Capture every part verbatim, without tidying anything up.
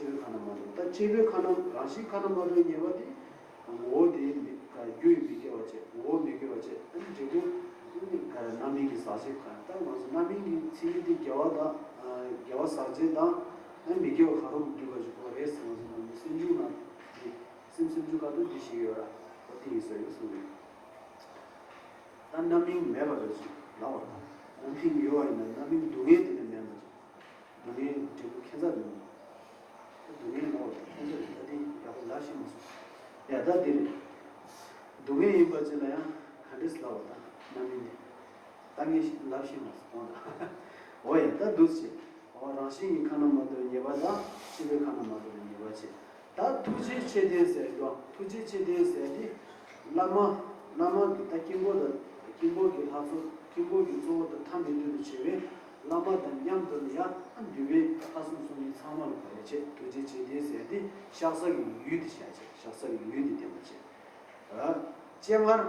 སྐྱེ་བོའི་ཁམས་ན་མ་གཏོགས། ད་སྐྱེ་བོའི་ཁམས་ན་རང་བཞིན་ཁམས་ན་མ་གཏོགས་ཉེས་པ་དེ། ངོ་བོ་དེ་མི་རྒྱུ་ཡིས་མི་སྐྱེ་བ་བྱས། ངོ་བོ་མི་སྐྱེ་བ་བྱས། ཨ་ནི་འབྲས་བུ་ནི་རྣམ་སྨིན་གྱི་ཟག་བཅས་ཁམས། ད་ང་ཚོ་རྣམ་སྨིན་གྱི་མཚན་ཉིད་དེ་དགེ་བ་དང་། དགེ་བ་ཟག་བཅས་དང་། ཨ་ནི་མི་དགེ་བ་གང་རུང་གིས་བསྡུས་པ་ཞིག་དགོས་རེད་ཟེར། ང་ཚོ་ནང་གི་སེམས་བྱུང་ན་དེ། སེམས་སེམས་བྱུང་ཁ་ཐུག་དེ་ཞིག་ཡོད་ར། འོ་དེ་ཡིན་ཟེར་ཡོད་གསུངས་ཡོད། ད་རྣམ་སྨིན་མེད་པ་རེད་ཟེར་ལབ་པ་དང་། རྣམ་སྨིན་ཡོད་པ་ཡིན་ན་རྣམ་སྨིན་སྡུག་བསྔལ་དེ་ནི་མེད་པ་ཅིག་སྡུག་བསྔལ་འབྲས་བུ་ཁྱད་མཚར་འདུག་སྡུག་བསྔལ་ལབ་པ་དང་ཁྱད་མཚར་རེད། ད་དེ་ཡག་པོ་ལབ་ཤེས་མ་སོང་། ཡ་ད་དེ་རེད། སྡུག་བསྔལ་ཡིན་པ་ཅིག་ལ་ཡང་ག་འདྲས་ལབ་པ་དང་། རྣམ་སྨིན་དེ་ད་ངས་ལབ་ཤེས་མ་སོང་གོང་དང་། འོ་ཡ་ད་འདུག་སེ། འོ་རང་བཞིན་གྱི་ཁམས་ན་མ་གཏོགས་ཉེས་པ་དང་། སྐྱེ་བོའི་ཁམས་ན་མ་གཏོགས་ཉེས་པ་བྱས། ད་ཐུགས་རྗེ་ཆེ་ལྡན་ཟེར་དུས། ཐུགས་རྗེ་ཆེ་ལྡན་ཟེར་དེ། བླ་མ། བླ་མ་གི་ད་དཀྱིལ་འཁོར་དང་། དཀྱིལ་འཁོར་གྱི་ལྷ་ཚོགས། དཀྱིལ་འཁོར་གྱི་གཙོ་བོ་དང་ཐ་མི་དད་དུ་བྱེད་པའི་བླ་མ་དང་མཉམ་དུ་ནི་ཡང་འདུས་པའི་ལྷ་སྲུང་སྲུང་མི་ཚང་མ་ལ་གོ་རེ་བྱེད། ཐུགས་རྗེ་ཆེ་ལྡན་ཟེར་དེ་གཤེགས་ས་གི་ཡུལ་དེ་བྱས་བྱས། གཤེགས་ས་གི་ཡུལ་དེ་བསྟན་པ་བྱས། སྤྱན་སྔར་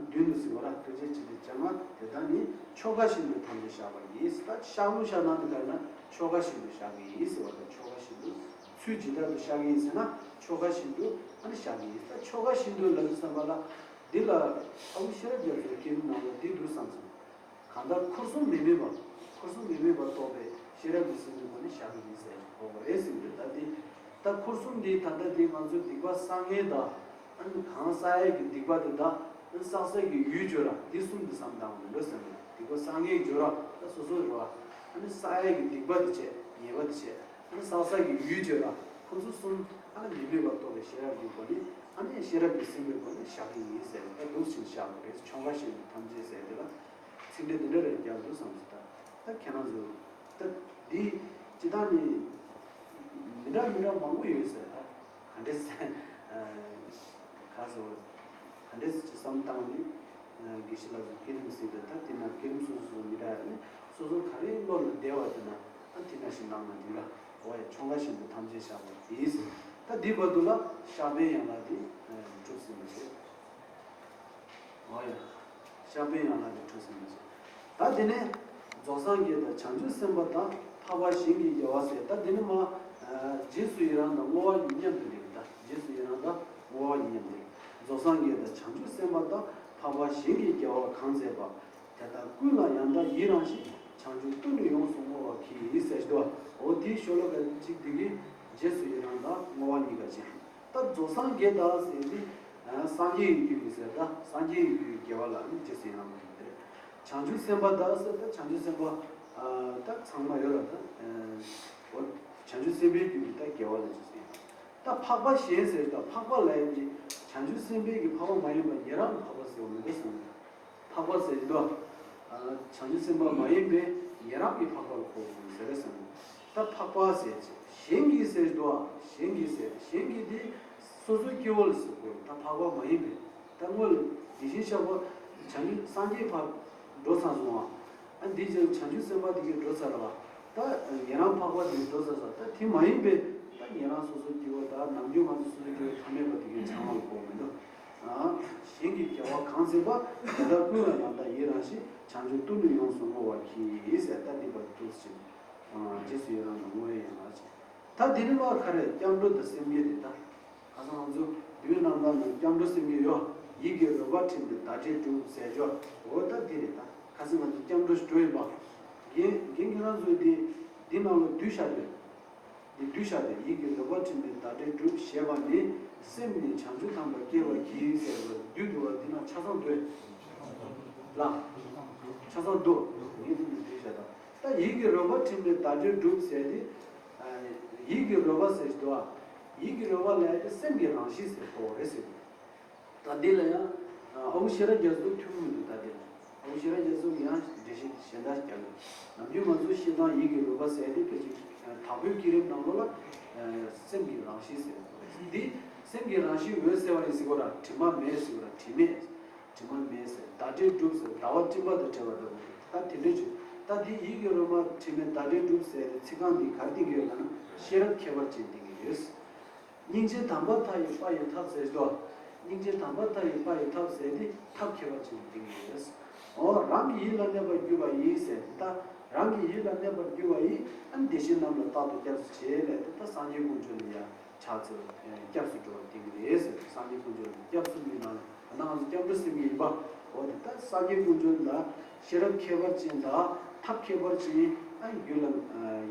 མདུན་དུ་ཟེར་བ་ར། ཐུགས་རྗེ་ཆེ་ལྡན་སྤྱན་སྔར་དེ་དག་ནི། ཆོ་ག་བཞིན་དུ་ཐམས་ཅད་བཤགས་པ་ཡིན། ད་བཤགས་ལུགས་བཤགས་སྟངས་དེ་ག་ན་ཆོ་ག་བཞིན་དུ་བཤགས་ཀྱི་ཡིན་ཟེར་བ་དང་། ཆོ་ག་བཞིན་དུ་ཚུལ་ཇི་ལྟར་དུ་བཤགས་ཀྱི་ཡིན་ཟེར་ན་ཆོ་ག་བཞིན་དུ་ཨ་ནི་བཤགས་ཀྱི་ཡིན། ད་ཆོ་ག་བཞིན་དུ་ལབ་དུས་ཙམ་པ་ལ། འདི་ལ་ཨ་ཁུ་ཤེས་རབ་རྒྱ་མཚོའི་བསྐྱེད་རིམ་ནང་ལ་འདི་འདུག་བསམ་སོང་། གང་ལྟར་འཁོར་གསུམ་མི་དམིགས་པ། འཁོར་གསུམ་མི་དམིགས་པར་རྟོགས་པའི་ཤེས་རབ་ཀྱི་སེམས་ཀྱི་སྒོ་ནས་བཤགས་ཀྱི་ཡིན་ཟེར་གོ་དགོས་རེད་ཟེར་གྱི་འདུག་ད་འདི། ད་འཁོར་གསུམ་འདི་ད་ལྟ་འདི་ང་ཚོ་སྡིག་པ་བསགས་མཁན་དང་། ཨ་ནི་གང་བསགས་ཡས་ཀྱི་སྡིག་པ་དེ་དང་། ཨ་ནི་བསགས་ས་གི་ཡུལ་སྦྱོར་ར། འདི་གསུམ་དུ་བསམ་བཏང་བ་མིན་འགྲོ་ཟེར་ནས། སྡིག་པ་བསགས་མཁན་སྦྱོར་ར། ད་སོ་སོ་རེད་བ། ཨ་ནི་བསགས་ཡས་ཀྱི་སྡིག་པ་དེ་བྱས། ཉེས་པ་དེ་བྱས། ཨ་ནི་བསགས་ས་གི་ཡུལ་སྦྱོར་ར། ཁོ་ཚོ་གསུམ་ཨ་ནི་མི་དམིགས་པར་རྟོགས་པའི་ཤེས་རབ་ཀྱི་སྒོ་ནས། ཨ་ནི་ཤེས་རབ་ཀྱི་སེམས་ཀྱི་སྒོ་ནས་བཤགས་ཀྱི་ཡིན་ཟེར། ད་འདུག་ཕྱིར་བཤགས་དགོས་རེད། ཆོ་ག་བཞིན་དུ་ཐམས་ཅད་ཟེར་དེ་ལ་ཚིག་འགྲེལ་འདི་འདྲ་རེ་རྒྱག་འདུག་བསམ་སོང་། ད་ད་ཁྱེད་རང་ཚོ། ད་འདི་སྤྱིར་བཏང་ནི་མི་འདྲ་མི་འདྲ་མང་པོ་ཡོད་ཟེར། ད་ག་འདྲས་ཟེར། ཁ་སོ། ག་འདྲས་ཅིག་བསམ་བཏང་ནི། དགེ་བཤེས་ལགས་ཚོ་བསྐྱེད་རིམ་ཟེར་དུས། ད་དེ་ན་བསྐྱེད་རིམ་སོ་སོ་སོ་སོ་མི་འདྲ་ནི། སོ་སོ་ག་རེ་བློ་ལ་བདེ་བ་དེ་ན། ཨ་དེ་ན་ཞིག་གནང་ན་འགྲིག་ལ། འོ་ཡ་ཆོ་ག་བཞིན་དུ་ཐམས་ཅད་བཤགས་པ་ཡིན། ད་འདི་བར་དུ་ལ་བཤགས་པའི་ཡན་ལག་འདི་གྲུབ་ཟིན་པ་བྱས། འོ་ཡ། བཤགས་པའི་ཡན་ལག་འདི་གྲུབ་ཟིན་པ་བྱས། ད་དེ་ནས་རྫོགས་སངས་རྒྱས་དང་བྱང་ཆུབ་སེམས་དཔའ་དང་འཕགས་པ་གཞན་གྱི་དགེ་བ་ཟེར། ད་དེ་ནས་མ། རྗེས་སུ་ཡི་རང་དང་བསྔོ་བ་གཉིས་མཉམ་དུ་ལེགས། ད་རྗེས་སུ་ཡི་རང་དང་བསྔོ་བ་གཉིས་མཉམ་དུ་ལེགས། རྫོགས་སངས་རྒྱས་དང་བྱང་ཆུབ་སེམས་དཔའ་དང་འཕགས་པ་གཞན་གྱི་དགེ་བ་གང་མཛད་པ། དེ་དག་ཀུན་ལ་ཡང་དག་ཡི་རང་ཞིང་། བྱང་ཆུབ་ཏུ་ནི་ཡོངས་སུ་བསྔོ་བར་བགྱི་ཟེར་དུས། འོ་དེའི་ཤོ་ལོ་ཀ་གཅིག་དེ་གིས་རྗེས་སུ་ཡི་རང་དང་བསྔོ་བ་གཉིས་ཀ་བྱས། ད་རྫོགས་སངས་རྒྱས་དང་ཟེར་དེ། སངས་རྒྱས་ཀྱི་རྒྱུད་ཀྱི་ཟེར། ད་སངས་རྒྱས་ཀྱི་རྒྱུད་ཀྱི་དགེ་བ་ལ་ནི་རྗེས་སུ་ཡི་རང་བསྔོ་བ་རེད། བྱང་ཆུབ་སེམས་དཔའ་དང་ཟེར། ད་བྱང་ཆུབ་སེམས་དཔའ། ད་ཚང་མ་ཡོད་ར། ད། འོ། བྱང་ཆུབ་སེམས་དཔའི་རྒྱུད་ཀྱི་ད་དགེ་བ་ལ་རྗེས་སུ་ཡི་རང་། ད་འཕགས་པ་གཞན་ཟེར་དུས། འཕགས་པ་ལབ་ཡས་དེ་བྱང་ཆུབ་སེམས་དཔའི་གི་འཕགས་པ་མ་ཡིན་པ་ཉན་རང་གི་འཕགས་པ་ཟེར་བ་མིན་འགྲོ་བསམ་གྱི། འཕགས་པ་ཟེར་དུས། བྱང་ཆུབ་སེམས་དཔའ་མ་ཡིན་པའི་ཉན་རང་གི་འཕགས་པ་ལ་གོ་དགོས་ཟེར་བསམ་གྱི། ད་འཕགས་པ་ཟེར་ཅིག་གཞན་གྱི་ཟེར་དུས། གཞན་གྱི་ཟེར། གཞན་གྱི་དེ་སོ་སོའི་སྐྱེ་བོ་ལ་ཟེར་དགོས། ད་འཕགས་པ་མ་ཡིན་པའི། ད་སྔོན་ལ་དེ་བཞིན་གཤེགས་པ་བྱང་ཆུབ་སངས་རྒྱས་ཕར་འགྲོ་ཚར་སོང་བ། ཨ་འདི་ཅིག་བྱང་ཆུབ་སེམས་དཔའ་དེ་གས་འགྲོ་ཚར་བ། ད་ཉན་རང་འཕགས་པ་དེ་གས་འགྲོ་ཚར་ས། ད་དེ་མ་ཡིན་པའི་ད་ཉན་རང་སོ་སོའི་སྐྱེ་བོ། ད་ནམ་རྒྱུན་ང་ཚོ་སོ་སོའི་སྐྱེ་བོ་ཐ་མལ་པ་དེ་གས་ཚང་མ་ལ་གོ་མི་འདུག་གཞན་གྱི་དགེ་བ་གང་མཛད་པ། དེ་དག་ཀུན་ལ་ཡང་དག་ཡི་རང་ཞིང་། བྱང་ཆུབ་ཏུ་ནི་ཡོངས་སུ་བསྔོ་བར་བགྱི་ཟེར། ད་འདི་བར་དུ་ཞིག་རྗེས་སུ་ཡི་རང་དང་བསྔོ་བའི་ཡན་ལག་བྱས། ད་འདི་ནི་མ་ག་རེ། སྐྱབས་འགྲོ་དང་སེམས་བསྐྱེད་དེ། ད་ཁ་སང་ང་ཚོ་འདུལ་བའི་རྣམ་ཐར་ནང་སྐྱབས་འགྲོ་སེམས་བསྐྱེད་ཡོད། ཡིད་ཀྱི་རོལ་པ་འཕྲེང་བས་བདག་འབྲས་སྒྲུབ་ཟེར་ཅོག་འོ་ད་འདི་རེད། ད་ཁ་སང་ང་ཚོ་སྐྱབས་འགྲོ་ཞིག་འགྲོ་ཡིན་པ། རྒན་རྒན་ཁྱེད་རང་ཚོས་འདི་འདི་ནང་ལ་བསྡུས་བཞག་དེ། འདི་བསྡུས་བཞག་དེ། ཡིད་ཀྱི་རོལ་པ་འཕྲེང་བས་བདག་འབྲས་སྒྲུབ་ཞེས་པ་ནི། སེམས་ནི་བྱང་ཆུབ་ཐོབ་པར་སྐྱེ་བར་བགྱི་ཟེར་བ་བསྡུས་འདུག་བ། འདི་ན་ཆ་ཚང་འདུག་ལ། ཆ་ཚང་འདུག་ངས་འདི་ནས་བསྡུས་བཞག་དང་། ད་ཡིད་ཀྱི་རོལ་པ་འཕྲེང་བས་བདག་འབྲས་སྒྲུབ་ཟེར་ཏེ། ཡིད་ཀྱི་རོལ་པ་ཟེར་དུས། ཡིད་ཀྱི་རོལ་པ་ལབ་ཡ་དེ་སེམས་ཀྱི་རང་བཞིན་ཟེར་གོ་རེད་ཟེར་དུས། ད་འདི་ལ་ཡང་ཨ་ཁུ་ཤེས་རབ་རྒྱ་མཚོ་ཐུགས་མི་འདུག་ད་འདི་ལ་ཨ་ཁུ་ཤེས་རབ་རྒྱ་མཚོ་ཡང་འགྲེལ་བཤད་གཞན་དག་རྒྱག་གི། ནམ་རྒྱུན་ང་ཚོ་བཤད་སྟངས་ཡིད་ཀྱི་རོལ་པ་ཟེར་ཏེ་ཕལ་ཆེར་དྭགས་པོའི་བསྐྱེད་རིམ་ནང་ལོགས་ལ་སེམས་ཀྱི་རང་བཞིན་ཟེར་གོ་རེད། འདི་སེམས་ཀྱི་རང་བཞིན་འོད་གསལ་བ་ཡིན་ཟེར་གོ་ར། དྲི་མ་མེད་ཟེར་གོ་ར། དྲི་མེད། དྲི་མ་མེད་ཟེར། བདག་འབྲས་སྒྲུབ་ཟེར། ཟླ་བ་སྤྲིན་པ་དང་བྲལ་བ་ལྟ་བུ། ད་དེ་འདྲ་བྱུང་། ད་དེ་ཡིད་ཀྱི་རོལ་པ་འཕྲེང་བས་བདག་འབྲས་སྒྲུབ་ཟེར་ཏེ་ཚིག་རྐང་འདི་ག་རེ་བསྟན་གྱི་ཡོད་ལབ་ན། ཤེས་རབ་ཁྱད་པར་ཅན་བསྟན་གྱི་ཡོད། སྙིང་རྗེ་དམ་པ་མཐའ་ཡས་དཔའ་ཡི་ཐབས་ཟེར་དུས། སྙིང་རྗེ་དམ་པ་མཐའ་ཡས་དཔའ་ཡི་ཐབས་ཟེར་ཏེ་ཐབས་ཁྱད་པར་ཅན་བསྟན་གྱི་ཡོད། འོ་རང་གི་ཡིད་ལ་གནས་པར་གྱུར་པ་ཡིན་ཟེར། ད་ རང་གི་ཡིད་ལ་གནས་པར་འགྱུར་བ་ཡིས། ཨ་ནི་བདེ་གཤེགས་རྣམས་ལ་རྟག་ཏུ་སྐྱབས་སུ་མཆི་ལབ་དེ་ད་སངས་རྒྱས་དཀོན་མཆོག་ལ་ཡང་ཕྱག་འཚལ་བ་སྐྱབས་སུ་འགྲོ་བ་དེ་གི་རེད་ཟེར། སངས་རྒྱས་དཀོན་མཆོག་ལ་སྐྱབས་སུ་མཆི་ན་ལ་ད་ནང་ང་ཚོ་སྐྱབས་འགྲོ་ཟེར་གྱི་ཡིན་པ། འོ་དེ་ད་སངས་རྒྱས་དཀོན་མཆོག་ལ་ཤེས་རབ་ཁྱད་པར་ཅན་དང་ཐབས་ཁྱད་པར་ཅན། ཨ་ཡུལ་ལ་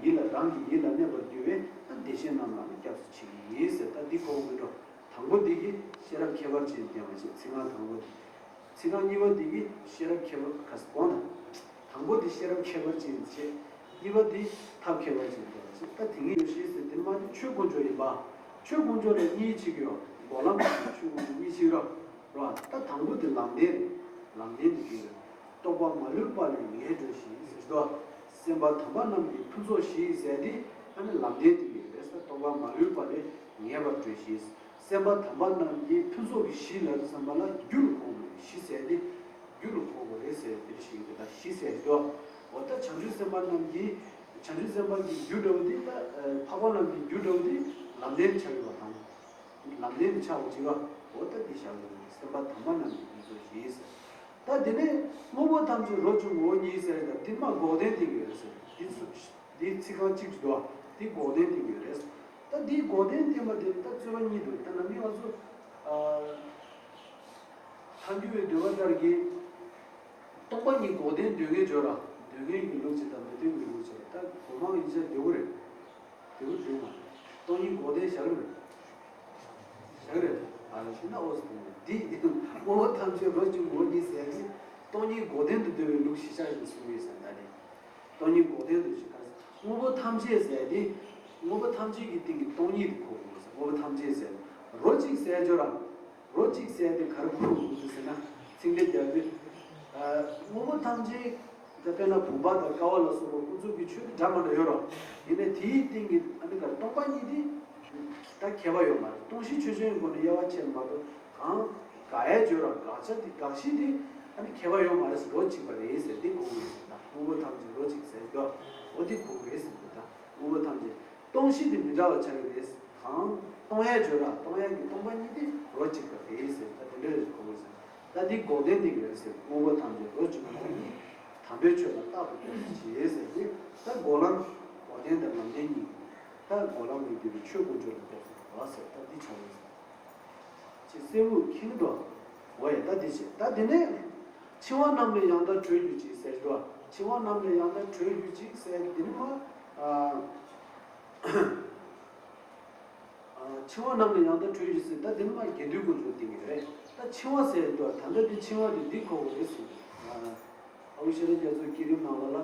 ཡིད་ལ་རང་གི་ཡིད་ལ་གནས་པར་འགྱུར་བའི་ཨ་བདེ་གཤེགས་རྣམས་ལ་ནི་སྐྱབས་སུ་མཆི་གི་ཡིན་ཟེར། ད་འདི་གོ་མི་འགྲོ། དང་པོ་འདི་གིས་ཤེས་རབ་ཁྱད་པར་ཅན་བསྟན་པ་ཞིག་ཚིག་རྐང་དང་པོ་འདི། ཚིག་རྐང་གཉིས་པ་འདི་གིས་ཤེས་རབ་ཁྱད་པར་ཁ་སྐོང་དང་། དང་པོ་འདི་ཤེས་རབ་ཁྱད་པར་ཅན་བྱས། གཉིས་པ་འདི་ཐབས་ཁྱད་པར་ཅན་བསྟན་པ་ཞིག་ད་དེ་གཉིས་ཡོད་ཤེས་ཟེར་དེ་མ་ནི་ཆོས་དཀོན་མཆོག་ཡིན་པ། ཆོས་དཀོན་མཆོག་ལ་གཉིས་ཕྱེ་གི་ཡོད། འགོག་ལམ་དང་ཆོས་དཀོན་མཆོག་གཉིས་ཕྱེ་རོགས། རོགས་ད་དང་པོ་འདི་ལམ་བདེན་རེད། ལམ་བདེན་འདི་གི་རྟོགས་པ་མ་ལུས་པ་ལས་ངེས་འགྲོ་ཞིང་ཟེར་དོ། སེམས་དཔའ་དམ་པ་རྣམས་ཀྱི་ཕུན་ཚོགས་ཞིག་ཟེར་དེ་ཨ་ནི་ལམ་བདེན་འདི་གི་རེད་ཟེར། རྟོགས་པ་མ་ལུས་པ་ལས་ངེས་པར་འགྲོ་ཞིང་། སེམས་དཔའ་དམ་པ་རྣམས་ཀྱི་ཕུན་ཚོགས་ཀྱི་གཞི་ལ་བསམ་པ་ལ་རྒྱུ་ལ་གོ་དགོས་རེད། གཞི་ཟེར་དེ་རྒྱུ་ལ་གོ་དགོས་རེད་ཟེར་དེ་ཞིག་གི་ད་གཞི་ཟེར་དོ། འོ་ད་བྱང་ཆུབ་སེམས་དཔའ་རྣམས་ཀྱི་བྱང་ཆུབ་སེམས་དཔའ་གི་རྒྱུ་འདྲ་བོ་དེ་ད་འཕགས་པ་རྣམས་ཀྱི་རྒྱུ་འདྲ་བོ་དེ་ལམ་བདེན་ཆགས་ཡོད་པ་དང་། ལམ་བདེན་དུ་ཆགས་པ་ཅིག་ལ་འོ་ད་འདི་བཞག་ཡོད་རེད། སེམས་དཔའ་དམ་པ་རྣམས་ཀྱི་ཕུན་ཚོགས་ཞེས་ཟེར། ད་དེ་ནས་དངོས་པོ་ཐམས་ཅད་རོ་གཅིག་ངོ་བོ་ཉིད་ཟེར་ད་འདི་མ་འགོག་བདེན་བསྟན་གྱི་ཡོད་རེད་ཟེར། འདི་ཚོ་འདི་ཚིག་རྐང་གཅིག་ཅིག་འདུག་ཨ། འདི་འགོག་བདེན་བསྟན་གྱི་ཡོད་རེད། ད་འདི་འགོག་བདེན་བསྟན་པ་དེ་ད་རྩོད་པ་གཉིས་འདུག་ད་ནམ་རྒྱུན་ང་ཚོ་ཨ་ཐལ་འགྱུར་བའི་འདོད་པ་ལྟར་གྱི་སྟོང་པ་ཉིད་འགོག་བདེན་འདོད་མཁན་བརྗོད་ར། འདོད་མཁན་གྱི་ལུགས་ཅིག་དང་མི་འདོད་མཁན་ལུགས་ཅིག་ད་གོ་མང་ཡིན་ཆ་འདོད་གི་རེད། དེ་བུ་དེ་མ། སྟོང་ཉིད་འགོག་བདེན་བཞག་རེད། བཞག་རེད། ཨ་ཤི་ན་ཨོ་སི་དེ་འདི་དངོས་པོ་ཐམས་ཅད་རོ་གཅིག་ངོ་བོ་ཉིད་ཟེར་ཏེ། སྟོང་ཉིད་འགོག་བདེན་དུ་འདོད་པའི་ལུགས་གཞི་ཆགས་ཤིང་གསུངས་ཡོད་ཟེར་ད་ནི། སྟོང་ཉིད་འགོག་བདེན་དུ་ཞིག་ག་དངོས་པོ་ཐམས་ཅད་ཟེར་ཏེ། དངོས་པོ་ཐམས་ཅད་ཀྱི་སྟེང་གི་སྟོང་ཉིད་དུ་གོ་དགོས་ཟེར། དངོས་པོ་ཐམས་ཅད་ཟེར། རོ་གཅིག་ཟེར་སྦྱོར་ར། རོ་གཅིག་ཟེར་ཏེ་ག་རེ་གོ་དགོས་ཟེར་ན། ཚིག་འགྲེལ་རྒྱག་དུས། དངོས་པོ་ཐམས་ཅད། ད་དཔེར་ན་བུམ་པ་དང་ཀ་བ་ལ་སོགས་པ་ཀུན་རྫོབ་ཀྱི་ཆོས་དེ་འདྲ་མི་འདྲ་ཡོད་རོ། ཡིན་ནའི་དེའི་སྟེང་གི་ཨ་ནི་ག་སྟོང་པ་ཉིད་དེ་ད་ཁྱད་པར་ཡོད་མ་རེད། སྟོང་གཞི་ཆོས་ཅན་གྱི་སྒོ་ནས་དབྱེ་བ་ཕྱེ་མ་གཏོགས་གང་དགག་ཡས་བརྗོད་ར་དགག་བྱ་དེ་དགག་གཞི་དེ་ཨ་ནི་ཁྱད་པར་ཡོད་མ་རེད་ཟེར། རོ་གཅིག་པ་རེད་ཟེར་དེ་གོ་དགོས་ཟེར། ད་དངོས་པོ་ཐམས་ཅད་རོ་གཅིག་ཟེར་དོ། འོ་དེ་གོ་དགོས་ཟེར་དེ་ད་དངོས་པོ་ཐམས་ཅད་སྟོང་གཞི་དེ་མི་འདྲ་བ་ཆགས་ཀྱི་རེད། གང་སྟོང་ཡས་བརྗོད་ར་སྟོང་ཡས་ཀྱི་སྟོང་པ་ཉིད་དེ་རོ་གཅིག་པ་རེད་ཟེར། ད་དེ་འདྲ་རེད་གོ་དགོས་ཟེར། ད་འདི་འགོག་བདེན་འདི་ཡོད་ཟེར། དངོས་པོ་ཐམས་ཅད་རོ་གཅིག་པ་ཉིད། དམ་པའི་ཆོས་ལ་རྟག་ཏུ་སྐྱབས་སུ་མཆི་ཟེར་ཏེ། ད་འགོག་ལམ་འགོག་བདེན་དང་ལམ་བདེན་གཉིས། ད་འགོག་ལམ་ལས་འདས་པའི་ཆོས་དཀོན་མཆོག་ལ་སྐྱབས་སུ་འགྲོ་བ་ཟེར། ད་འདི་ཆགས་ཡོད་ཟེར། ཅེས་གསལ་བོ་མཁྱེན་དོ། འོ་ཡ་ད་འདི་བྱས། ད་འདི་ནས་འཆིང་བ་རྣམས་ལས་ཡང་དག་གྲོལ་གྱུར་ཅིག་ཟེར་དོ། འཆིང་བ་རྣམས་ལས་ཡང་དག་གྲོལ་གྱུར་ཅིག་ཟེར་འདི་ནི་མ། ཨ། འཆིང་བ་རྣམས་ལས་ཡང་དག་གྲོལ་གྱུར་ཟེར། ད་དེ་ནི་མ་དགེ་འདུན་དཀོན་མཆོག་བསྟན་གྱི་རེད། ད་འཆིང་བ་ཟེར་དུས་ད་ལྟ་དེ་འཆིང་བ་དེ་འདི་གོ་དགོས་རེད་ཟེར། ཨ་བོ་ཤེས་རབ་རྒྱ་མཚོའི་བསྐྱེད་རིམ་ནང་ལ་ལ་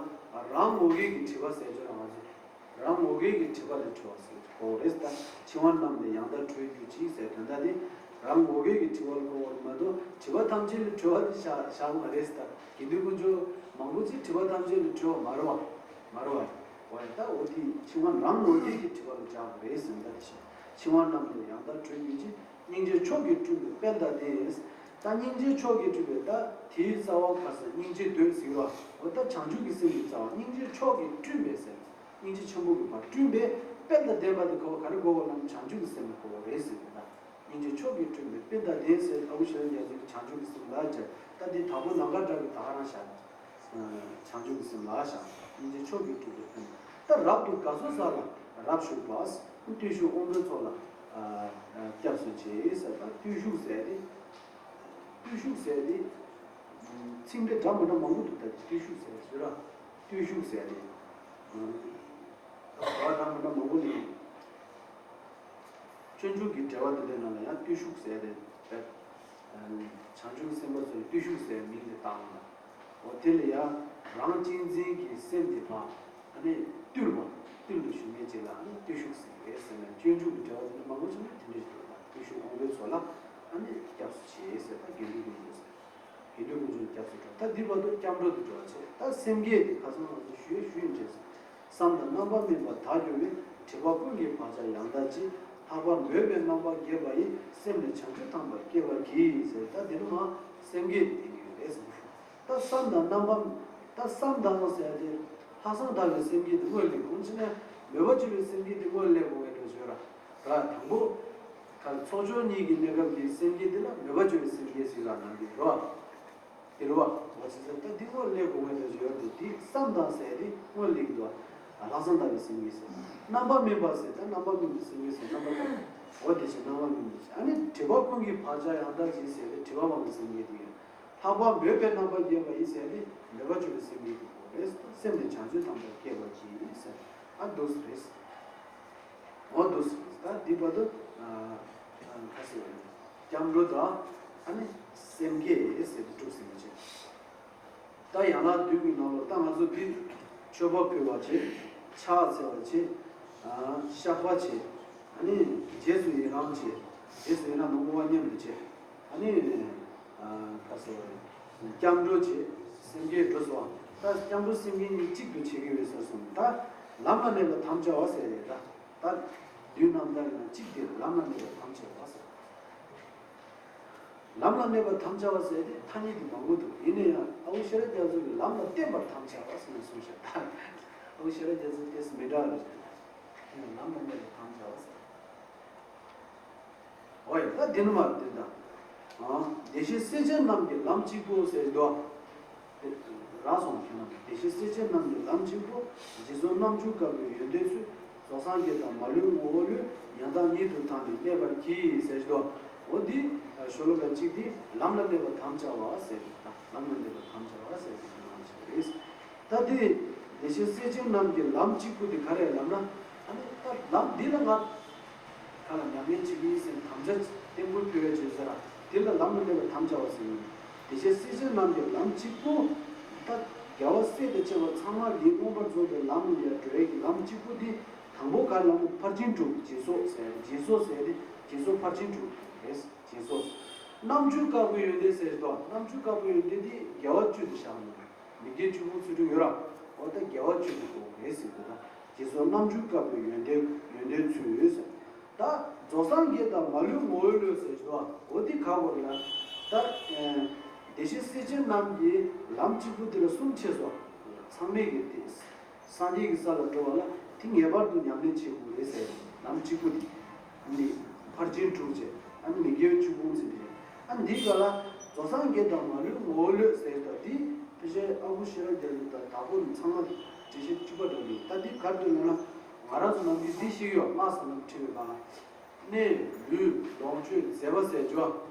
རང་ངོ་སྐལ་གྱི་སྒྲིབ་པ་ཟེར་ཅོག་རང་ང་ཚོ་རང་ངོ་སྐལ་གྱི་སྒྲིབ་པ་ལས་གྲོལ་བ་ཟེར་གོ་དགོས་རེད། ད་འཆིང་བ་རྣམས་ལས་ཡང་དག་གྲོལ་གྱུར་ཅིག་ཟེར་དོན་དག་དེ་རང་ངོ་སྐལ་གྱི་སྒྲིབ་པ་ལ་གོ་དགོས་མ་གཏོགས་སྒྲིབ་པ་ཐམས་ཅད་ལས་གྲོལ་བ་དེ་བཞག་བཞག་མ་རེད། ད་དགེ་འདུན་དཀོན་མཆོག་མང་པོ་ཅིག་སྒྲིབ་པ་ཐམས་ཅད་ལས་གྲོལ་བ་མ་རེད་བ། མ་རེད་བ། འོ་ཡ་ད་འོ་དེ་འཆིང་བ་རང་ངོ་སྐལ་གྱི་སྒྲིབ་པ་ལ་སྦྱར་དགོས་རེད་ཟེར་ན་ད་དེ་བཞིན་འཆིང་བ་རྣམས་ལས་ཡང་དག་གྲོལ་གྱུར་ཅིག་སྙིང་རྗེ་མཆོག་གིས་སྤྲུལ་པའི་དཔལ་དང་ལྡན། ད་སྙིང་རྗེ་མཆོག་གིས་སྤྲུལ་པའི་ད་དེའི་རྩ་བ་ག་ཟེར་སྙིང་རྗེ་འདོད་ཟེར་བ། འོ་ད་བྱང་ཆུབ་ཀྱི་སེམས་ཀྱི་རྩ་བ་སྙིང་རྗེ་མཆོག་གིས་སྤྲུལ་པའི་ཟེར། སྙིང་རྗེ་ཆེན་པོ་གིས་ཕར་སྤྲུལ་པའི་དཔལ་དང་ལྡན་པ་དེ་གོ་བ་ག་རེ་གོ་དགོས་ལབ་ན་བྱང་ཆུབ་ཀྱི་སེམས་ལ་གོ་དགོས་རེད་ཟེར་བ་ད། སྙིང་རྗེ་མཆོག་གིས་སྤྲུལ་པའི་དཔལ་དང་ལྡན་ཟེར། ཨ་ཁུ་ཤེས་རབ་རྒྱ་མཚོ་གིས་བྱང་ཆུབ་ཀྱི་སེམས་ལ་སྦྱར། ད་འདི་དྭགས་པོ་ནམ་མཁའ་གྲགས་ཀྱིས་ད་ག་རང་བཞག་བྱང་ཆུབ་ཀྱི་སེམས་ལ་བཞག་སྙིང་རྗེ་མཆོག་གིས་སྤྲུལ་པའི་དཔལ། ད་རབ་ཏུ་དགའ་ཚོར་ས་ལ་རབ་ཞུགས་པ། བརྟུལ་ཞུགས་དབང་པོའི་ཚོགས་ལ་སྐྱབས་སུ་མཆི་ཟེར། ད་བརྟུལ་ཞུགས་ཟེར་ཏེ། བརྟུལ་ཞུགས་ཟེར་ཏེ། ཚིག་འགྲེལ་འདྲ་མི་འདྲ་མང་པོ་འདུག་ད་བརྟུལ་ཞུགས་ཟེར་ཞུ་ར། བརྟུལ་ཞུགས་ཟེར་ཏེ། འགྲེལ་པ་འདྲ་མི་འདྲ་མང་པོ་ནས། སྤྱོད་འཇུག་གི་འགྲེལ་པ་འདི་འདྲའི་ནང་ལ་ཡང་བརྟུལ་ཞུགས་ཟེར་ཏེ། བྱང་ཆུབ་སེམས་དཔའ་ཚོས་བརྟུལ་ཞུགས་ཟེར་མིང་དེ་བཏགས་ལ། འོ་དེ་ལ་ཡང་རང་གཅེས་འཛིན་གྱི་སེམས་དེ་ཕར་ཨ་ནི་བཏུལ་བ། བཏུལ་དུ་ཞུགས་མེད་ཅིག་ལ་ཨ་ནི་བརྟུལ་ཞུགས་ཟེར་བས་ཟེར་ནས་སྤྱོད་འཇུག་གི་འགྲེལ་པ་འདི་འདྲ་མང་པོ་ཞིག་ནས་དེ་འདྲ་ཞིག་འདུག་ད་བརྟུལ་ཞུགས་དབང་པོའི་ཚོགས་ལ་ཨ་ནི་སྐྱབས་སུ་མཆི་ཟེར། ད་དགེ་འདུན་དཀོན་མཆོག་ཟེར། དགེ་འདུན་དཀོན་མཆོག་ལ་སྐྱབས་སུ་འགྲོ། ད་འདི་བར་དུ་སྐྱབས་འགྲོ་དུ་འགྲོ་བ་བྱས། ད་སེམས་བསྐྱེད་དེ་ཁ་སང་ང་ཚོ་ཞུས་ཞུས་ཡིན་བྱས། བསམ་དང་རྣམ་པར་སྨིན་པ་དག་གྱུར་པའི། སྒྲིབ་པ་ཀུན་གྱི་བག་ཆགས་ཡང་དག་ཅིག་ལྷག་པར་མོས་པའི་རྣམ་པ་རྒྱས་པ་ཡིས། སེམས་ལས་བྱང་ཆུབ་ཐོབ་པར་བསྐྱེད་པར་བགྱི་ཟེར། ད་འདི་ནི་མ་སེམས་བསྐྱེད་དེ་ཡིན་རེད་ཟེར། ད་བསམ་དང་རྣམ་པ། ད་བསམ་དང་ཟེར་ཏེ་ལྷག་བསམ་དག་པའི་སེམས་བསྐྱེད་དེ་སྔོན་ལས་གོང་ཕྱིན་ནས་མོས་པ་བཅས་པའི་སེམས་བསྐྱེད་དེ་སྔོན་ལས་གོང་བའི་འགྲོ་བྱོས་ར། ར་དང་པོ། ག་ཚོགས་སྦྱོར་གཉིས་ཀྱི་གནས་སྐབས་ཀྱི་སེམས་བསྐྱེད་དེ་ལ་མོས་པ་བཅས་པའི་སེམས་བསྐྱེད་ཟེར་ལ་ནང་གི་རོ། དེ་རུ་བ་བ་ཅི་ཟེར་ད་འདི་སྔོན་ལས་གོ་ངེས་དོན་ཅི་ཡོད་དེ་དེ་བསམ་དང་ཟེར་དེ་སྔོན་ལས་ཀྱི་འདུག་བ། ལྷག་བསམ་དག་པའི་སེམས་ཀྱིས་ཟེར། རྣམ་པར་སྨིན་པ་ཟེར་ད་རྣམ་པར་སྨིན་པའི་སེམས་ཀྱིས་ཟེར་རྣམ་པར་དག་པ། འོ་དེ་བཞིན་རྣམ་པར་སྨིན་པ་ཟེར། ཨ་ནི་དྲི་བ་ཀུན་གྱི་བག་ཆགས་ཡང་དག་ཅིང་ཟེར་ཏེ་དྲི་བ་མང་པོའི་སེམས་ཀྱིས་དེ་ཡོད། ལྷག་པར་མོས་པའི་རྣམ་པར་རྒྱས་པ་ཡིས་ཟེར་ཏེ་མོས་པ་སྐྱོ་བའི་སེམས་ཀྱིས་དེ་གོ་རེད། སེམས་ནི་བྱང་ཆུབ་ཐམས་ཅད་བསྐྱེད་པར་བགྱི་ཟེར། ཨ་འདུག་སེ་རེད། འོ་འདུག་སེ་རེད། ད་འདི་བར་དུ་ཨ་ཨ་ཁ་སེ་རེད། སྐྱབས་འགྲོ་དང་ཨ་ནི་སེམས་བསྐྱེད་ཟེར་ཏེ་གྲུབ་ཟིན་པ་བྱས། ད་ཡན་ལག་བདུན་གྱི་ནང་ལོགས་ད་ང་ཚོ་འདི་མཆོད་པ་ཕུལ་བ་བྱེད། ཕྱག་འཚལ་བ་བྱེད། ཨ་བཤགས་པ་བྱེད། ཨ་ནི་རྗེས་སུ་ཡི་རང་བྱེད། རྗེས་སུ་ཡི་རང་ནི་བསྔོ་བ་མཉམ་དུ་བྱེད། ཨ་ནི་ཨ་ག་ཟེར་བ་རེད། སྐྱབས་འགྲོ་བྱེད། སེམས་བསྐྱེད་འགྲོ་སོང་། ད་སྐྱབས་འགྲོ་སེམས་བསྐྱེད་གཉིས་གཅིག་ཏུ་བྱེད་ཀྱི་ཡོད་ཟེར་སོང་། ད་ལམ་ལ་གནས་པ་དམ་བཅའ་བ་ཟེར་རེད་ད། ད་བདུན་ནམ་ལྟར་ན་གཅིག་དེ་ལམ་ལ་གནས་པ་དམ་བཅའ་བ་ཟེར། ལམ་ལ་གནས་པ་དམ་བཅའ་བ་ཟེར་ཏེ་ཐ་སྙད་དེ་མང་པོ་འདུག་ཡིན་ན་ཡང་ཨ་ཁུ་ཤེས་རབ་རྒྱ་མཚོ་གིས་ལམ་ལ་བརྟེན་པར་དམ་བཅའ་བ་ཟེར་ནས་གསུངས་ཤག་ད་ཨ་ཁུ་ཤེས་རབ་རྒྱ་མཚོ་དེས་མི་འདྲ་བ་རེད། ལམ་ལ་གནས་པ་དམ་བཅའ་བ་ཟེར། འོ་ཡ་ད་དེ་ནི་མ་དེ་ད། བདེ་གཤེགས་སྲས་ཆེན་རྣམས་ཀྱི་ལམ་གཅིག་པུ་ཟེར་དོ། རག་སོང་ཁྱེད་རྣམས་བདེ་གཤེགས་སྲས་ཆེན་རྣམས་ཀྱི་ལམ་གཅིག་པུ། རྗེས་སུ་རྣམ་འཇུག་དཀར་པོའི་ཡོན་ཏན་ཚུལ། རྫོགས་སངས་རྒྱས་དང་མ་ལུས་ངོ་བོ་ལུས། ཡང་དག་ཉིད་དུ་བལྟ་ནས་གནས་པར་གྱིས་ཟེར་དོ། འོ་འདི་ཤོ་ལོ་ཀ་གཅིག་འདི་ལམ་ལ་གནས་པ་དམ་བཅའ་བ་ཟེར་ད་ལམ་ལ་གནས་པ་དམ་བཅའ་བ་ཟེར་གྱི་ནང་ཞིག་རེད། ད་དེ་བདེ་གཤེགས་སྲས་ཆེན་རྣམས་ཀྱི་ལམ་གཅིག་པུ་དེ་ག་རེ་ལབ་ན། ཨ་ནི་ད་ལམ་འདི་ལ་ང་ག་ལ་ཉམས་ལེན་བྱེད་ཀྱི་ཡིན་ཟེར་ནས་དམ་བཅའ་བརྟན་པོ་ཕུལ་བའི་རྗེས་སུ་ར་དེ་ལ་ལམ་ལ་གནས་པ་དམ་བཅའ་བ་ཟེར་ཡིན། བདེ་གཤེགས་སྲས་ཆེན་རྣམས་ཀྱི་ལམ་གཅིག་པུ། ད་རྒྱལ་བ་སྲས་དང་བཅས་པ་ཚང་མ་གིས་མངོན་པར་རྫོགས་པའི་ལམ་ལ་ཡར་འགྲོ་ཡས་ཀྱི་ལམ་གཅིག་པུ་འདི་དང་པོ་ག་ལ་ལམ་ཕར་ཕྱིན་དྲུག་སྦྱིན་སོགས་ཟེར་སྦྱིན་སོགས་ཟེར་ཏེ་སྦྱིན་སོགས་ཕར་ཕྱིན་དྲུག་རེད། སྦྱིན་སོགས། རྣམ་འཇུག་དཀར་པོའི་ཡོན་ཏན་ཟེར་ཏོ། རྣམ་འཇུག་དཀར་པོའི་ཡོན་ཏན་འདི་དགེ་བ་བཅུ་དེ་བཞག་མི་འདུག་མི་དགེ་བཅུ་སྤོང་ཚུལ་ཁྲིམས་ཡོད་ར། འོ་ད་དགེ་བ་བཅུ་དེ་གོ་དགོས་ཟེར་དུས་ད། རྗེས་སུ་རྣམ་འཇུག་དཀར་པོའི་ཡོན་ཏན་ཡོན་ཏན་ཚུལ་ཟེར། ད་རྫོགས་སངས་རྒྱས་དང་མ་ལུས་ངོ་བོའི་ལུས་ཟེར་ཏོ། འོ་འདི་ག་གོ་རེད་ལ། ད་བདེ་གཤེགས་སྲས་ཆེན་རྣམས་ཀྱི་ལམ་གཅིག་པུ་འདི་ལ་གསུམ་ཕྱེ་སོ། ཚང་མས་ཀྱི་སྟེ། སངས་རྒྱས་ཀྱི་ས་ལ་འགྲོ་བ་ལ་དེ་ངེས་པར་དུ་ཉམས་ལེན་བྱེད་དགོས་རེད་ཟེར། ལམ་གཅིག་པུ་དེ། ཨ་ནི་ཕར་ཕྱིན་དྲུག་བྱས། ཨ་ནི་མི་དགེ་བཅུ་སྤོང་ཟེར་དེ། ཨ་ནི་འདིའི་སྐབས་ལ་རྫོགས་སངས་རྒྱས་དང་མ་ལུས་ངོ་བོ་ལུས་ཟེར་ད་འདི་ཕལ་ཆེར་ཨ་ཁུ་ཤེས་རབ་རྒྱ་མཚོ་དང་དྭགས་པོ་རྣམས་ཚང་མ་འགྲེལ་བཤད་གཅིག་པ་འདྲ་འདུག་ད་འདི་ག་རེ་འདུག་ལབ་ན། ང་རང་ཚོ་ནམ་རྒྱུན་འདི་ཤེས་ཀྱི་ཡོད། སྔགས་ཟེར་ན་ཁྲིད་པའི་སྒང་ལ། གནས་ལུས་ལོངས་སྤྱོད་མཛད་པ་ཟེར་རྒྱུ།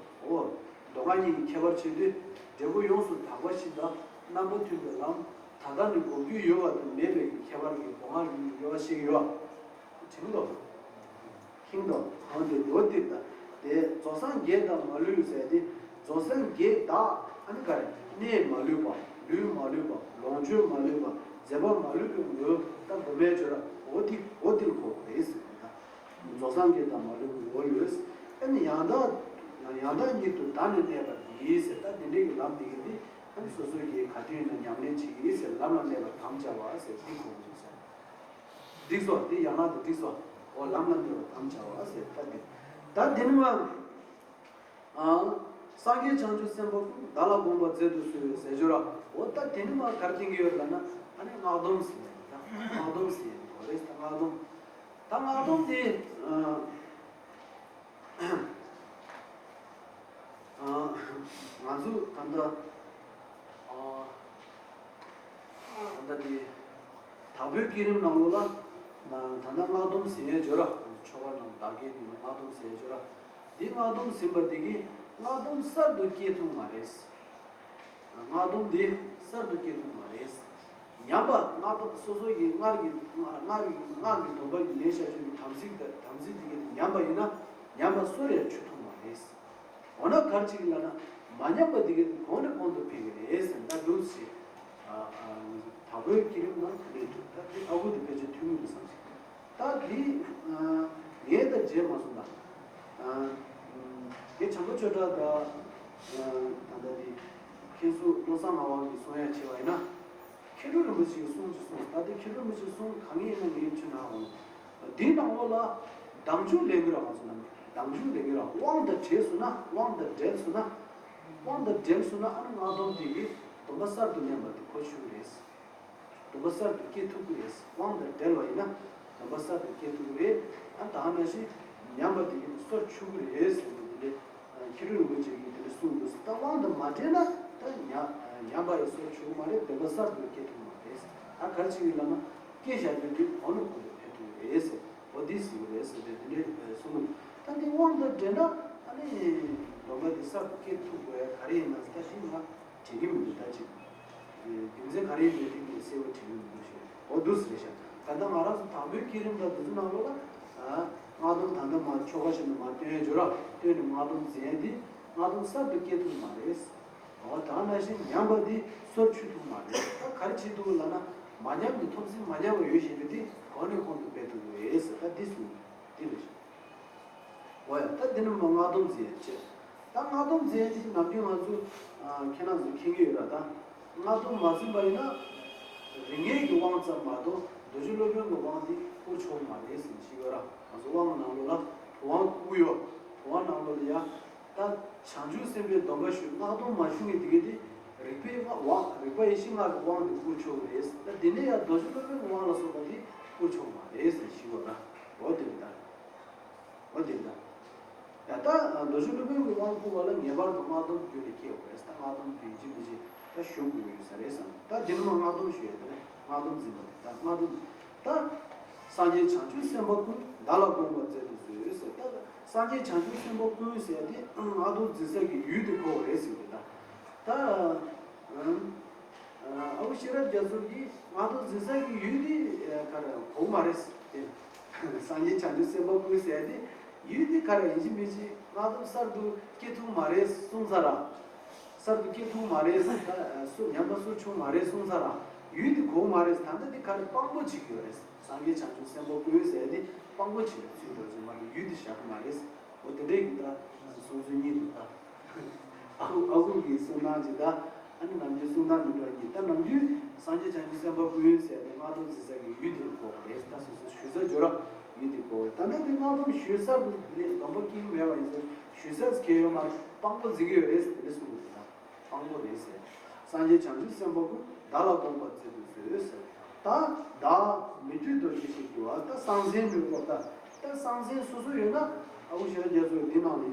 འོ། མདོ་སྔགས་གཉིས་ཀྱི་ཁྱད་པར་ཕྱེ་དུས་འབྲས་བུ་ཡོངས་སུ་དག་པ་ཞིག་དང་རྣམ་པ་མཐུན་པའི་ལམ། ད་ལྟ་ནི་འགོག་རྒྱུ་ཡོད་པ་དང་མེད་པའི་ཁྱད་པར་གྱི་མདོ་སྔགས་གཉིས་ཀྱི་དབྱེ་བ་ཤེས་ཀྱི་ཡོད། དྲིན་ལོ། ཁྱིམ་དང་གང་དེ་མདོ་སྟེ་ད་དེ་རྫོགས་སངས་རྒྱས་དང་མ་ལུས་ཟེར་ཏེ་རྫོགས་སངས་རྒྱས་དག་ཨ་ནི་ག་རེ་གནས་མ་ལུས་པ་ལུས་མ་ལུས་པ་ལོངས་སྤྱོད་མ་ལུས་པ་མཛད་པ་མ་ལུས་པའི་མདོ་ད་མགོ་མའི་སྦྱོར་ར་འོ་དེ་འོ་དེ་ལ་གོ་དགོས་རེད་ཟེར་ད། རྫོགས་སངས་རྒྱས་དང་མ་ལུས་པའི་ངོ་བོ་ལུས། ཨ་ནི་ཡང་དག་ཡང་དག་ཉིད་དུ་བདག་ནི་གནས་པར་བགྱི་ཟེར་ད་དེ་འདྲའི་གི་ལམ་དེ་གི་འདི་ཨ་ནི་སོ་སོ་གིས་ག་དུས་ཡིན་ན་ཉམས་ལེན་བྱེད་ཀྱི་ཡིན་ཟེར་ལམ་ལ་གནས་པར་དམ་བཅའ་བ་ཟེར་འདི་གོ་དགོས་ཟེར། འགྲིག་སོང་། འདི་ཡང་ན་དེ་འགྲིག་སོང་། འོ་ལམ་ལ་འདི་བ་དམ་བཅའ་བ་ཟེར་ད་འདི། ད་འདི་ནི་མ། ཨང་། སངས་རྒྱས་བྱང་ཆུབ་སེམས་དཔའ་ཀུན། བདག་ལ་དགོངས་པ་མཛད་དུ་གསོལ་ཟེར་རྒྱུ་ར། འོ་ད་དེ་ནི་མ་གར་བསྟན་གྱི་ཡོད་ལབ་ན་ཨ་ནི་སྔགས་སྡོམ་ཟེར་ཡ་ད་སྔགས་སྡོམ་ཟེར་ཡ་འོ་རེད་ད་སྔགས་སྡོམ། ད་སྔགས་སྡོམ་དེ། ང་ཚོ་ད་ལྟ་ད་ལྟ་དེ་དྭགས་པོའི་བསྐྱེད་རིམ་ནང་ལོགས་ལ་ད་ལྟ་སྔགས་སྡོམ་ཟིན་ཡས་བརྗོད་ར། ཆོ་ག་ནང་བདག་བསྐྱེད་དེ་སྔགས་སྡོམ་ཟིན་ཡས་བརྗོད་ར། འདི་སྔགས་སྡོམ་ཟིན་པ་དེ་གིས་སྔགས་སྡོམ་གསར་དུ་སྐྱེ་ཐུབ་མ་རེད། སྔགས་སྡོམ་འདི་གསར་དུ་སྐྱེ་ཐུབ་མ་རེད། ཉམས་པ་སྔགས་སྡོམ་སོ་སོ་ཡི་སྔར་གྱི་སྔགས་ཀྱི་སྔགས་ཀྱི་སྡོམ་པ་ཡི་ལེན་བྱ་སྤྱོད་ཀྱི་དམ་ཚིག་དང་དམ་ཚིག་དེ་གའི་ཉམས་པ་ཡིན་ན་ཉམས་པ་གསོ་ཡང་བཅུག་ཐུབ་མ་རེད། འོ་ན་གར་ཅིག་ལ་ན་མ་ཉམས་པ་དེ་གའི་གོང་ནས་གོང་དུ་འཕེལ་གི་རེད་ཟེར་ན་འདུག་ཟེར། དྭགས་པོའི་བསྐྱེད་རིམ་ནང་དེ་འདྲས་འདུག་ད་དེ་ཨ་ཁུ་དེ་ཕལ་ཆེར་ཐུན་མོང་དུ་བསམ་ཞིག་ད་འདི་ངས་ད་བརྗེད་མ་སོང་ད། ངས་བྱམས་པ་ཆོས་གྲགས་ད་ད་ལྟ་འདི་མཁན་ཟུར་བློ་བཟང་ངག་དབང་གིས་གསུང་ཡ་བྱས་པ་ཡིན་ན། མཁས་གྲུབ་རིན་པོ་ཆེའི་གསུང་ཅིག་གསུངས། ད་ལྟ་མཁས་གྲུབ་རིན་པོ་ཆེའི་གསུང་གང་ཡིན་ན་ངས་ཁྱོད་ན་འོང་། འདིའི་ནང་ལོགས་ལ་སྡང་ཆུང་ལེན་གི་ར་ང་ཚོ་ནམ་སྡང་ཆུང་ལེན་གི་ར་དབང་དང་བྲལ་སོང་ན་དབང་དང་བྲལ་སོང་ན། དབང་དང་བྲལ་སོང་ན་ཨ་ནི་སྔགས་སྡོམ་དེ་གི་སྡོམ་པ་གསར་དུ་ལེན་པ་དེ་གོ་ཆོད་གི་རེད། སྡོམ་པ་གསར་དུ་སྐྱེ་ཐུབ་ཀྱི་རེད། དབང་དང་བྲལ་བ་ཡིན་ན་སྡོམ་པ་གསར་དུ་སྐྱེ་ཐུབ་ཀྱི་རེད། ཨ་ད་ག་ནང་བཞིན་ཉམས་པ་དེ་ཡིན་གསོ་ཆོག་གི་རེད་ཟེར་ནས་དེ་འདྲའི་མཁས་གྲུབ་རིན་པོ་ཆེ་གིས་དེ་འདྲ་གསུངས་འདུག་ད་དབང་དང་མ་བྲལ་ན་ད་ ད་ཉ་ཉམས་པ་ཡི་སྲོག་ཆུད་མ་རེད། བདེན་པ་གསར་དུ་སྐྱེ་ཐུབ་མ་རེད། ད་ག་རེ་བྱེད་ཀྱི་ལབ་ན། སྐྱེས་བཞག་རྒྱུ་དེ་གོང་ནས་གོང་དུ་འཕེལ་ཐུབ་རེད་ཟེར། འོ་འདི་ཟེར་གྱི་རེད་ཟེར་ཏེ་འདི་འདྲའི་གསུང་གི་འདུག་ད་འདི་དབང་དང་འབྲེལ་ན་ཨ་ནི་སྡོམ་པ་འདི་གསར་དུ་སྐྱེ་ཐུབ་དགོས་ཡ་ག་རེ་ཡིན་ན་ཟེར། ད་དེ་ང་དྲན་གྱི་མི་འདུག་ད་ཅིག་རྒྱུ་མཚན་ག་རེ་ཡིན་མིན་དེ་ངས་གསལ་པོ་དྲན་གྱི་མི་འདུག་ཞེས། འོ་འདུག་ཟེར་ཤག་ད་ལྟ་ང་རང་ཚོ་དང་པོའི་བསྐྱེད་རིམ་དང་འདི་ཚོ་ནང་ལོགས་ལ་ཨ་སྔགས་སྡོམ་ད་ལྟ་མ་ཆོ་ག་བྱས་ནས་མ་བཏོན་ཡ་འཇོག་ར་བཏོན་ནས་སྔགས་སྡོམ་འཛིན་ཡ་འདི་སྔགས་སྡོམ་གསར་དུ་སྐྱེ་ཐུབ་མ་རེད། འོ་ད་ནང་བཞིན་ཉམས་པ་འདི་སོར་ཆུད་ཐུབ་མ་རེད། ད་ག་རེ་བྱེད་ཐུབ་ལབ་ན། མ་ཉམས་ཀྱི་ཐོབ་ཚུལ་མ་ཉམས་པ་ཡོད་བཞིན་པ་འདི་གོང་ནས་གོང་དུ་སྤེལ་ཐུབ་རེད་ཟེར། ད་འདི་གསུངས་འདི་རེད། འོ་ཡ། ད་འདི་ནི་མ་སྔགས་སྡོམ་འཛིན་ཡ་བྱས། ད་སྔགས་སྡོམ་འཛིན་ཡ་འདི་ནམ་རྒྱུན་ང་ཚོ་ཨ་ཁྱེད་རང་ཚོ་མཁྱེན་གྱི་ཡོད་ར། ད་སྔགས་སྡོམ་མ་འཛིན་པ་ཡིན་ན་རིགས་ངེས་ཀྱི་དབང་ཙམ་མ་གཏོགས་རྡོ་རྗེ་སློབ་དཔོན་གྱི་དབང་འདི་བསྐུར་ཆོག་མ་རེད་ཟེར་ཞིག་ཡོད་ར། ང་ཚོ་དབང་གི་ནང་ལོགས་ལ་བུམ་དབང་བསྐུར་ཡོད། བུམ་དབང་ནང་ལོགས་ལ་ཡ། ད་བྱང་ཆུབ་སེམས་དཔའི་སྡོམ་པ་ཞུས། སྔགས་སྡོམ་མ་ཞུ་མཁན་དེ་གས་དེ་རིག་པའི་དབང་། རིག་པ་ཡེ་ཤེས་ལྔ་གི་དབང་དེ་བསྐུར་ཆོག་གི་རེད། ད་དེ་ནས་ཡང་རྡོ་རྗེ་སློབ་དཔོན་གྱི་དབང་ལ་སོགས་པ་དེ་བསྐུར་ཆོག་མ་རེད་ཟེར་ཞུ་བ་ལ། འོ་དེ་རེད་ད། འོ་དེ་རེད་ད། ཡ་ད་རྡོ་རྗེ་སློབ་དཔོན་གྱི་དབང་བསྐུར་བ་ལ་ངེས་པར་དུ་སྔགས་སྡོམ་རྒྱུད་ལ་སྐྱེ་དགོས་རེད། ད་སྔགས་སྡོམ་རྒྱུན་ཅི་མི་ཅི་ད་ཞུ་དགོས་ཡོད་ས་རེད་བསམ། ད་དེ་ནས་མ་སྔགས་སྡོམ་ཞུ་ཡ་དེ་ནས་སྔགས་སྡོམ་འཛིན་པ་རེད། ད་སྔགས་སྡོམ། ད་སངས་རྒྱས་བྱང་ཆུབ་སེམས་དཔའ་ཀུན། བདག་ལ་དགོངས་པར་མཛད་དུ་གསོལ་ཟེར། ད་སངས་རྒྱས་བྱང་ཆུབ་སེམས་དཔའ་ཀུན་ཟེར་ཡ་དེ་སྔགས་སྡོམ་འཛིན་ས་གི་ཡུལ་དེ་གོ་བ་རེད་ཟེར་གི། ད་ད་ཨ་ཁུ་ཤེས་རབ་རྒྱ་མཚོ་གིས་སྔགས་སྡོམ་འཛིན་ས་གི་ཡུལ་དེ་ག་རེ་གོ་མ་རེད་ཟེར། སངས་རྒྱས་བྱང་ཆུབ་སེམས་དཔའ་ཀུན་ཟེར་ཡ་དེ་ཡུལ་དེ་ག་རེ་ཡིན་གཅིག་མིན་གཅིག་སྔགས་སྡོམ་གསར་དུ་སྐྱེ་ཐུབ་མ་རེད་གསུངས་ས་ར། གསར་དུ་སྐྱེ་ཐུབ་མ་རེད་ཟེར། ད་སུ་ཉམས་པ་སུ་བྱུང་མ་རེད་གསུངས་ས་ར། ཡུལ་དེ་གོ་མ་རེད་ཟེར། ད་ལྟ་དེ་ག་རེ་དཔང་པོ་བྱེད་ཀྱི་ཡོད་རེད། སངས་རྒྱས་བྱང་ཆུབ་སེམས་དཔའ་ཀུན་ཟེར་དེ་དཔང་པོ་བྱེད་པའི་ཚུལ་འདྲ་ཅིག་མ་གཏོགས་ཡུལ་དེ་བཞག་གི་མ་རེད། འོ་དེ་འདྲས་ཀྱི་ད་གསུང་ཚུལ་གཉིས་འདུག་ད་ཨ་ཁུ་ཨ་ཁུ་གིས་གསུང་སྟངས་ཅིག་ད་ཨ་ནི་ནམ་རྒྱུན་གསུང་སྟངས་མི་འདྲ་གཉིས། ད་ནམ་རྒྱུན་སངས་རྒྱས་བྱང་ཆུབ་སེམས་དཔའ་ཀུན་ཟེར་དེ་སྔགས་སྡོམ་འཛིན་ས་གི་ཡུལ་དེ་གོ་བ་རེད། ད་སོ་སོ་ཞུ་ས་འཇོག་ར་ཡུལ་དེ་གོ་བ་རེད། ད་ལྟ་དེ་སྔགས་སྡོམ་ཞུས་གསར་དུ་ལས་སྡོམ་པ་སྐྱེ་གི་མེད་པ་ཡིན་ཟེར་ཞུས་ས་གལ་ཡོད་མ་རེད། དཔང་པོ་འཛིན་གི་ཡོད་རེད་ཟེར་དེ་འདྲ་གསུང་གི་འདུག་ད། དཔང་པོ་རེད་ཟེར། སངས་རྒྱས་བྱང་ཆུབ་སེམས་དཔའ་ཀུན། བདག་ལ་དགོངས་པར་མཛད་དུ་གསོལ་ཟེར། ད་བདག་མི་མཐུན་རྡོ་རྗེ་ཞེས་བགྱི་བ། ད་གསང་མཚན་མི་དགོས་ད། ད་གསང་མཚན་སོ་སོ་ཡོད་ན་ཨ་ཁུ་ཤེས་རབ་རྒྱ་མཚོས་འདི་ནང་ལ་